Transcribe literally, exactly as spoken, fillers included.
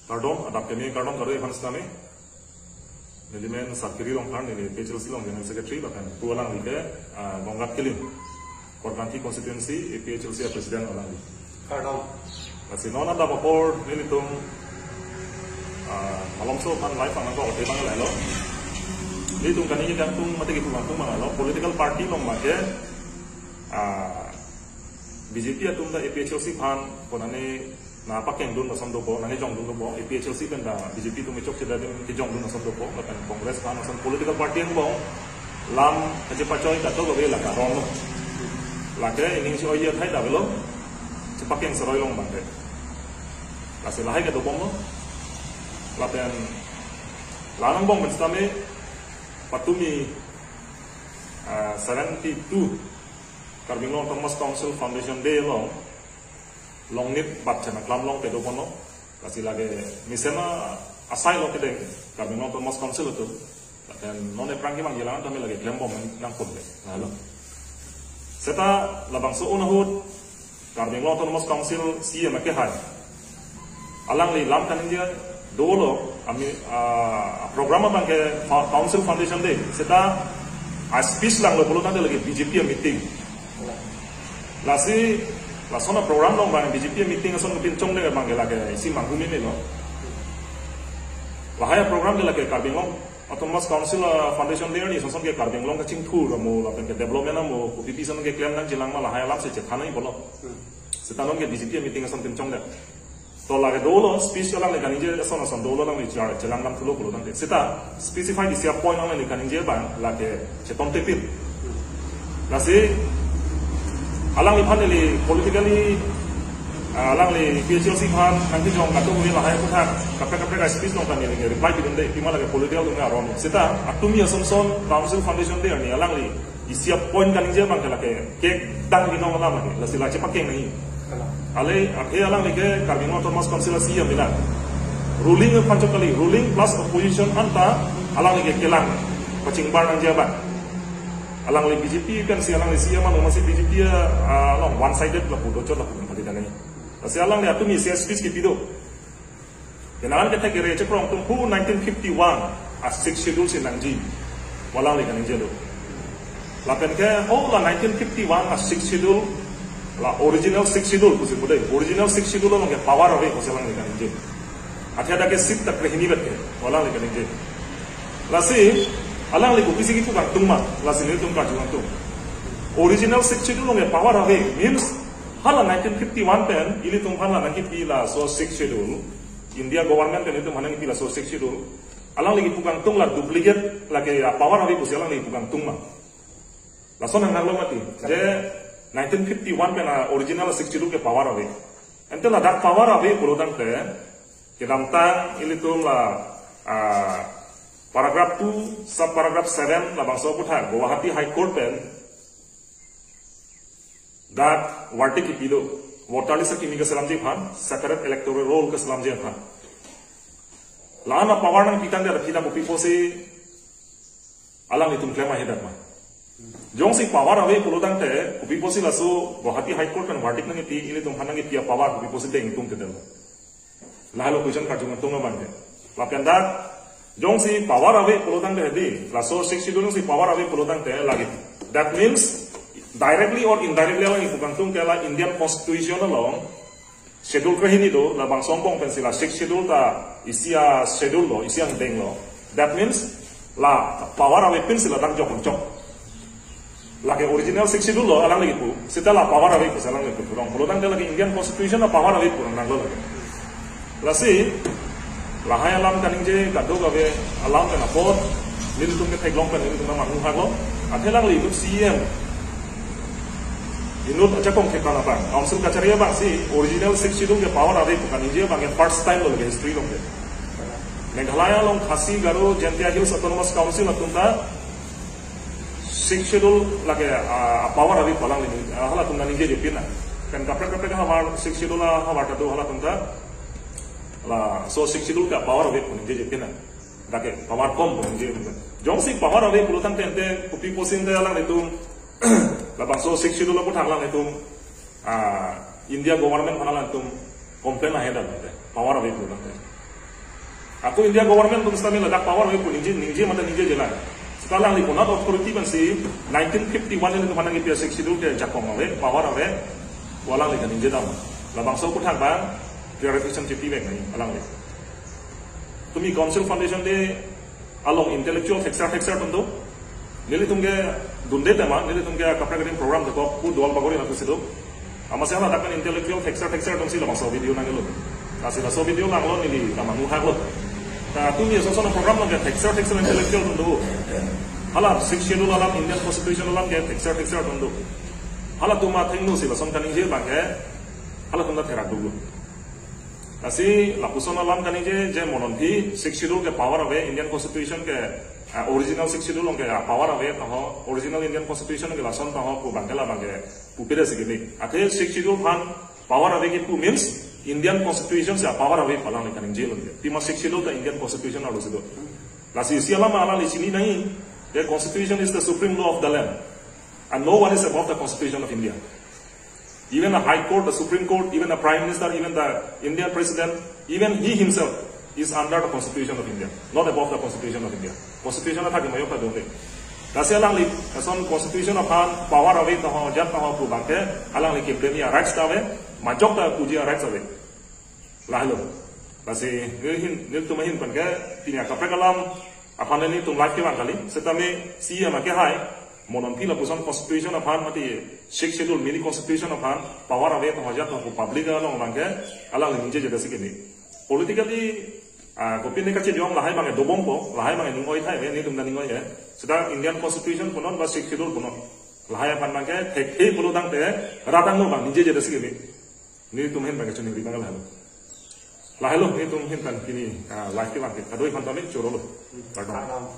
Kardom, adap keme kardom kado aphan sitame. Neli men Sarkiri Rongphar, neli A P H L C along General Secretary, lapen pu alangli ke, ah, Gonggat Kilim, Korkanthi Constituency, A P H L C a President alangli. Kardom. Lasi non adap apor nelitum, ah, malomso aphan live ang ko te bang lailo. Nelitum kani kangtung mate kipu kangtung bang lailo. Political party along mate, ah, B J P atum ta A P H L C aphan konane nangpakengdun ason dopo, nangjongdun dopo, A P H L C pen ta B J P atum kechokche adim kejongdun ason dopo, lapen Congress aphan ason political party angbong lam kachepachoi kadokave la karon lo. Lake ining si oi athai ta avelo, chepakeng seroi along bangke. Lasi lahai kedobom lo. Lapen la-an angbong pen sitame patumi, ah, seventy-two Karbi Anglong Autonomous Council Foundation Day along longnit bat chena klam long pedo pono. Lasi lake mesen asai lo kedeng Karbi Anglong Autonomous Council atum. Lapen non aphrang kemang jelang tame lake klembom nangpon le. Lalu. Seta labangso un ahut Karbi Anglong Autonomous Council C E M akehai alangli lam kaningje dolo, ami, ah, program abangke fa-, Council Foundation Day. Seta a speech langlo pulo tangte lake B J P a meeting. Lasi, lason a program along abang B J P a meeting ason pinchongdun abangke lake isi manghumeme lo. Lahai a program ke lake Karbi Anglong Autonomous Council, ah, Foundation Day arni ason ke Karbi Anglong kachingthur amo lapen ke development amo kopi pi ason keklem nangjilang ma lahai alam si chethan nangji pulo. Seta non ke B J P a meeting ason pinchongdun. To lake dolo speech alangli kaningje ason ason dolo alangli jar chelang lam thulo pulo tangte. Seta specify isi a point alangli kaningje abang lake chetom tepil. Lasi alangliphan neli politically, ah, alangli A P H L C aphan nangkejong kadokave lahai aputhak kaprek kaprek a speech along ta neli reply pidunde, pima lake political atum aron. Seta atumi ason ason Council Foundation Day arni alangli isi a point kaningje abangke lake cake dang binong alam lake, lasi la chepakeng nangji. Kalang. Ale, athe alangli ke Karbi Anglong Autonomous Council a C E M abina. Ruling aphan chot kali, ruling plus opposition anta alangli ke kelang pachingbar nangji abang. Alangli B J P pensi alangli C E M ano masi B J P a, ah, along one sided lapu dochot lapu kali dang nangji. Lasi alangli atumi isi a speech kepi do. Kenangan kethek kere chekrong atum pu nineteen fifty-one a Sixth Schedule si nangji pu alangli kaningjelo. Lapen ke ho la nineteen fifty-one a Sixth Schedule, la original Sixth Schedule pusi pu dei, original Sixth Schedule along ke power ave pusi alangli kaningje. Athe dak ke seat ta krehini vet ke pu alangli kaningje. Lasi alangli kopisi kipu kangtung ma, lasi nelitum karju kangtung. Original Sixth Schedule along ke power ave means hala nineteen fifty-one pen ilitum aphan la nangkipi laso Sixth Schedule, India government pen ilitum aphan nangkipi laso Sixth Schedule, alangli kipu kangtung la duplicate lake a power ave pusi alangli kipu kangtung ma. Lason nanglo mati. Je nineteen fifty-one pen a original Sixth Schedule ke power ave. Ante ladak power ave pulo tangte, kedamtang ilitum la, ah, paragraph two, sub paragraph seven, labangso aputhak Guwahati High Court pen dak verdict kipi do, voter list akimi keselamji aphan, separate electoral roll keselamji aphan. La-an a power nangpi tangte aphi ta kopi pusi alanglitum klem ahe dak ma. Jongsi power ave pulo tangte, kopi pusi laso Guwahati High Court pen verdict nangkipi, ilitum aphan nangkipi a power kopi pusi deng tum kedel. Lahelo question karju kangtung abang ke. Lapen dak, jongsi power ave pulo tangte di, laso Sixth Schedule si power ave pulo tangte lake. That means, directly or indirectly alangli kipu kangtung ke la Indian Constitution along Schedule krehini do, labangso angbong pensi la Sixth Schedule ta isi a schedule lo, isi angdeng lo. That means, la power ave pensi ladak jok jok. Lake original Sixth Schedule lo alangli kipu, seta la power ave pusi alangli kipu rong. Pulo tangte lake Indian Constitution la power ave pu nanglo lake. Lasi, lahai alam kaningje kadokave alam pen apot, nelitum ketheklong pen nelitum manghu haklo. Athe alangli inut C E M, inut ajakong thekan abang, council kachari abang si original Sixth Schedule ke power ave pu kaningje abang ke first time lo lake history along ke. Meghalaya along Khasi, Garo, Jaintia Hills Autonomous Council atum ta Sixth Schedule lake, ah, power ave pu alangli, ah, halatum nangningjepin nang. Pen kaprek kaprek havar Sixth Schedule havar ta do halatum ta, laso Sixth Schedule ke power ave pu ningjepin nang. Dak ke power kom pu ningjepin nang. Jongsi power ave pulo tangte ante kopi pusi ante alanglitum, labangso Sixth Schedule aputhak alanglitum, ah, India government aphan alanglitum complain ahe dak ante, power ave pulo tangte. Ako India government atum sitame ladak power ave pu ningje, ningje mate ningjeje lang. Seta alangli konat authority pensi nineteen fifty-one nelitum aphan nangkepi a-Sixth Schedule ke ajakong ave, power ave, pu alangli kaningje dam. Labangso aphuthak abang clarification chipi vek nangji alangli. Tumi Council Foundation Day along intellectual thekser thekser atum do. Nelitum ke dunde tema, nelitum ke kaprek adim program dokok pu dol bagori nangtusi do. Amatsi haladak pen intellectual thekser thekser atumsi labangso video nanglo. Lasi laso video nanglo neli ta manu haklo. Ta tumi ason ason program along ke thekser thekser intellectual atum do. Hala Sixth Schedule alam, Indian Constitution alam ke thekser thekser atum do. Halatum athengno si lason kaningje abang ke halatum ta therak dolo. Lasi lapuson alam kaningje, je mo non aphi Sixth Schedule ke power ave, Indian Constitution ke, ah, original Sixth Schedule along ke, ah, power ave ta ho, original Indian Constitution ke lason ta ho pu abang ke labang ke pupire si kimi. Athe Sixth Schedule aphan power ave kipu means Indian Constitution si a-power ave pu alangli kaningje lo. Pima Sixth Schedule ta Indian Constitution arlo si do. Lasi isi alam alangli chini nangji, the Constitution is the supreme law of the land. And no one is above the Constitution of India. Even the High Court, the Supreme Court, even the Prime Minister, even the Indian President, even he himself is under the Constitution of India, not above the Constitution of India. Constitution athak mayo pa dong de. Lasi alangli ason Constitution aphan power ave ta ho, ajat ta ho pu abang ke alangli kipemi a-rights ta ave, majok ta puji a-rights ave. Lahelo. Lasi nelihin, nelitum ahin pen ke pini akaprek alam aphan nelitum live kevang kali. Setame si ama ke hai, mo non aphi lapuson Constitution aphan mate Sixth Schedule mini Constitution aphan power ave ta ho ajat ta ho pu public along abang ke alangli ningjeje dasi kimi. Politically, ah, kopine kachejong lahai abang ke dobompo, lahai abang ke ning oi thai ave, nelitum ta ning oi he. Seta Indian Constitution punon ba Sixth Schedule punon, lahai aphan abang ke thekthe pulo tangte rat angno abang ningjeje dasi kimi. Nelitum ahin abang ke choningri abang lahelo. Lahelo nelitum ahin pen pini, ah, live kevang ke. Kadokave aphan tame choro lo. Kardom.